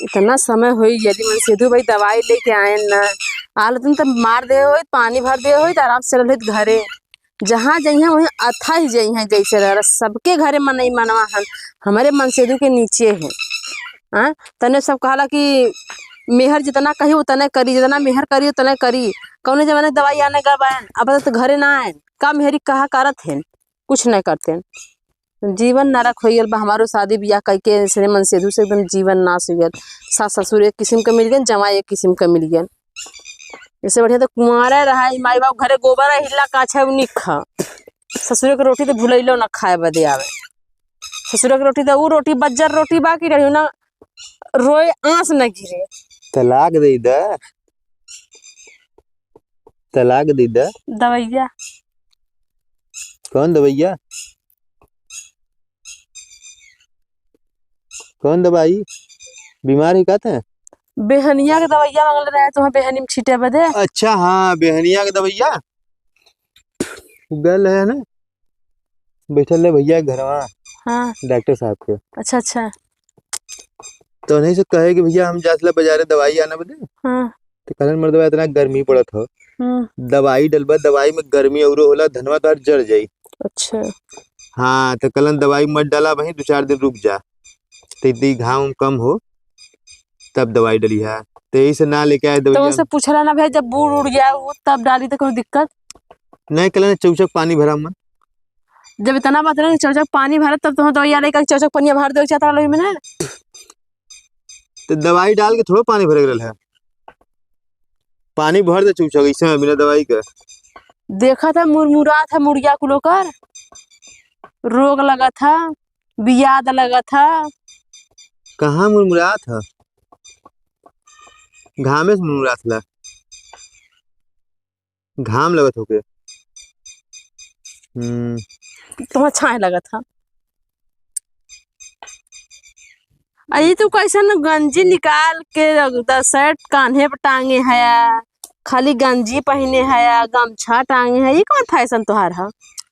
इतना समय होई यदि मन सिद्धू भाई दवाई लेके आए ना आल तुम तब मार दे होई, पानी भर दे होई त आराम से चलल होई घरे। जहाँ जइहा वहीं अथा ही जइहा, जैसे रह सबके घरे मनई मनवा हन, हमारे मन सेधु के नीचे है। हाँ तने सब कहला कि मेहर जितना कही उतना करी, जितना मेहर करी उतना करी। कौने जमाने के दवाई आने का बायन अब तो घरे ना आए का मेहरी कहा करत हैं, कुछ नहीं करते हैं। जीवन नरक हो गया बा हमारो। शादी ब्याह करके ऐसे मन सेधु से एकदम जीवन नाश हो गया। सास ससुर एक किस्म का मिल गए, जमाई एक किस्म का मिल गया। इससे बढ़िया तो कुंवारा रहा है, माई बाप घरे गोबर है, हिल्ला काछा है, उ खा। ससुर के रोटी तो भूलैलो ना खाए बदे आवे। ससुर के रोटी तो उ रोटी बज्जर रोटी बाकी रही ना, रोए आंस न गिरे। तलाक दे द, तलाक दे द। दवैया कौन दवैया, कौन दवाई? बीमार ही कहते हैं। बेहनिया के दवैया मांगल रहे तो बेहनी में छीटे बदे। अच्छा हाँ, बेहनिया के दवैया गल है ना, बैठल है भैया घरवा। हाँ डॉक्टर साहब के। अच्छा अच्छा। तो नहीं से कहे कि भैया हम जातला बाजारे दवाई आना बदे। हाँ तो कहलन मर्दवा इतना गर्मी पड़त हो, दवाई डलबा, दवाई में गर्मी औरो होला, धनवा तोहार जर जाई। अच्छा हाँ तो कहलन दवाई मत डाला भाई, 2-4 दिन रुक जा, तो इतनी घाव कम हो तब दवाई डली है। तो यही से ना लेके आए तो दवाई। उनसे पूछला ना भाई, जब बूढ़ उड़ गया वो तब डाली तो कोई दिक्कत नहीं। कहलन चौचक पानी भरा मन। जब इतना बात रहे चौचक पानी भरा तब तो दवाई डाले, चौचक पानी भर दे चाहता रही मैंने। तो दवाई डाल के थोड़ा पानी भरे रहा है, पानी भर दे चौचक ऐसे बिना दवाई के। देखा था मुरमुरा था मुड़िया कुलो कर रोग लगा था, बियाद लगा था। कहाँ मुरमुरा था? घामे से मुरमुरा था, घाम लगत होके। तुम्हारा छाए लगा था। अरे तू कैसन गंजी निकाल के शर्ट कान्हे पर टांगे है, खाली गंजी पहने है, गमछा टांगे है, ये कौन फैशन तुहार है?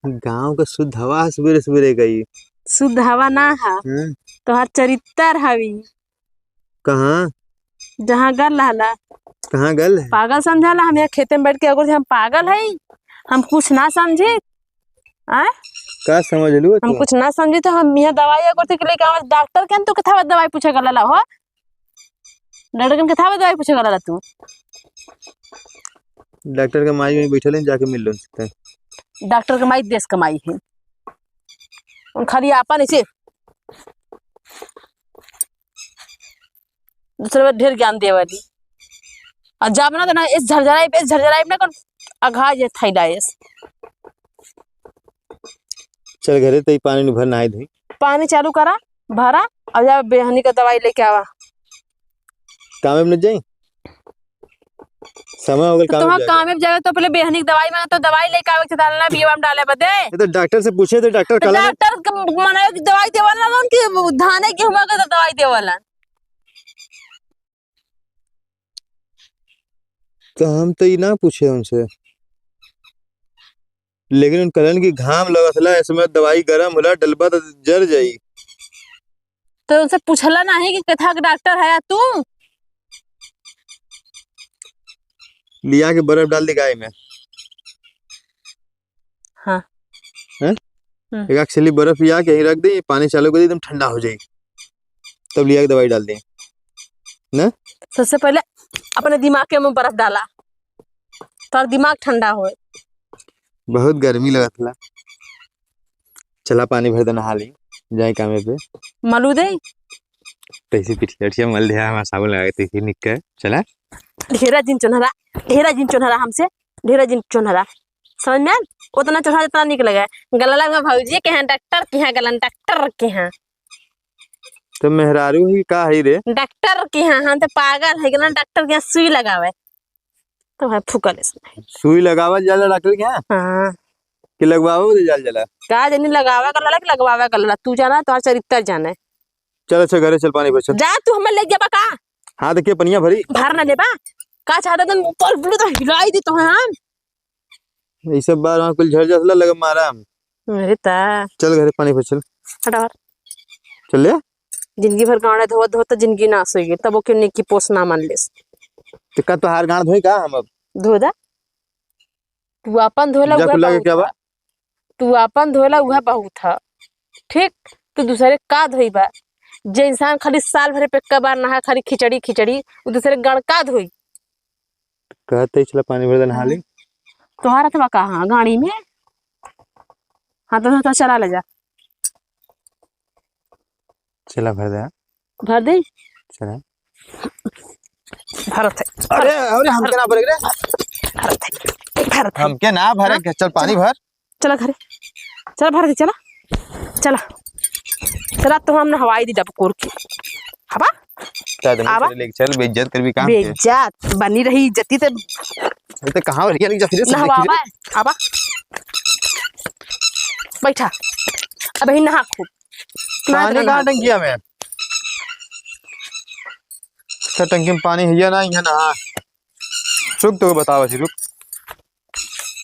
गांव का शुद्ध हवा सवेरे सवेरे गई। शुद्ध हवा ना है, तुहार चरित्र हवी। कहाँ? जहाँ गल रहला। कहाँ गल है? पागल समझाला हम यहाँ खेते में बैठ के, अगर हम पागल है, हम कुछ ना समझे। आ? का समझ लू? हम कुछ ना समझे तो हम यहाँ दवाई अगर के लेके आवे डॉक्टर के, तू कथा दवाई पूछे गला हो? डॉक्टर के कथा दवाई पूछे गला तू? डॉक्टर के माई में बैठल है, जाके मिल लो। डॉक्टर के माई देश कमाई है, उन खाली आपन ऐसे दूसरे बार ढेर ज्ञान देवाली। और जब ना तो ना इस झरझराई पे झरझराई ना कौन अघा जे थैलाइस। चल घरे ते पानी भर नहाई धोई। पानी चालू करा भरा और जा बेहनी का दवाई लेके आवा। काम में न जाई, समय हो गया तो काम तुम्हारा काम में जावे तो पहले बेहनी की दवाई मांगा, तो दवाई लेके आवे के डालना बिया में डाले बदे। तो डॉक्टर से पूछे तो डॉक्टर तो कहला डॉक्टर मना दवाई देवला ना कि धाने गेहूं के दवाई देवला। तो हम तो ये ना पूछे उनसे, लेकिन उन कहलन कि घाम लगत ला, इसमें दवाई गरम होला, डलबा तो जर जाई। तो उनसे पूछला नहीं कि कथा के डॉक्टर है तू? लिया के बर्फ डाल दी गाय में। हाँ हैं? एक सिली बर्फ लिया के यहीं रख दे, पानी चालू कर दे, एकदम ठंडा हो जाए, तब लिया के दवाई डाल दे ना। सबसे पहले अपने दिमाग के में बर्फ डाला तो दिमाग ठंडा हो। बहुत गर्मी लगत ला, चला पानी भर दे, नहा ली जाए कामे पे। मलू दे तैसे पिठिया उठिया मल दिया, हमारा साबुन लगा के तैसे निकल चला। ढेरा दिन चुनहरा, ढेरा दिन चुनहरा, हमसे ढेरा दिन चुनहरा, समझ में उतना चुनहरा जितना निक लगे। गला लगा भौजी के हैं डॉक्टर के हैं, गलन डॉक्टर के हैं। तो मेहरारू ही का है रे? डॉक्टर के हैं, हम तो पागल है, गलन डॉक्टर के यहाँ सुई लगावे तो है फुकल इसमें। सुई लगावा जाला डॉक्टर के यहाँ? हाँ कि लगवावा दे जाल जाला? का जानी लगावा गला कि लगवावा गला, तू जाना तोहार चरित्र जाने। चल अच्छा घरे चल, पानी भर चल। जा तू हमें ले जाबा का? हाँ देखिए पनिया भरी भर ना लेबा का चाहता तुम ऊपर ब्लू तो हिलाई दी तो। हम ये सब बार वहां कुल झड़ जासला लगा मारा हम। अरे ता चल घरे पानी भर चल। हटा चल ले। जिंदगी भर गाड़ा धोवत धोवत जिंदगी नाश हो गई, तब ओके निकी पोस ना मान लेस। तो का तोहार गाड़ धोई का हम अब? धो दा तू अपन धोला जा उहे खुला के बहुत क्या बा? ह। तू अपन धोला उहे बहुत ह, ठीक? तू दूसरे का धोई बा? जे इंसान खाली साल भर पे एक बार नहा, खाली खिचड़ी खिचड़ी, उ दूसरे गण का धोई? कहते ही चला पानी भर दे नहा ली। तोहार अथवा कहाँ गाड़ी में? हाँ तो चला ले जा। चला भर दे। भर दे। चला। भरत है। अरे अरे हमके ना भरे रे। भरत है, भरत है। हमके ना भरे के, चल पानी भर। चला घरे, चला भर दे, चला चला चला। तो हम हवाई दी डबकोर की हवा। आवा। चल लेके चल, बेइज्जत करबी काम के। बेइज्जत बनी रही इज्जती ते। अरे तो कहां लेके लेके जाती रे? सब नहवावा देखी रे। आवा बैठा, अब ही नहा खूब। नहा पानी दे, कहाँ नहा। टंकिया में? सर टंकी में पानी है या ना? यहाँ नहा। रुक तो बताओ, रुक।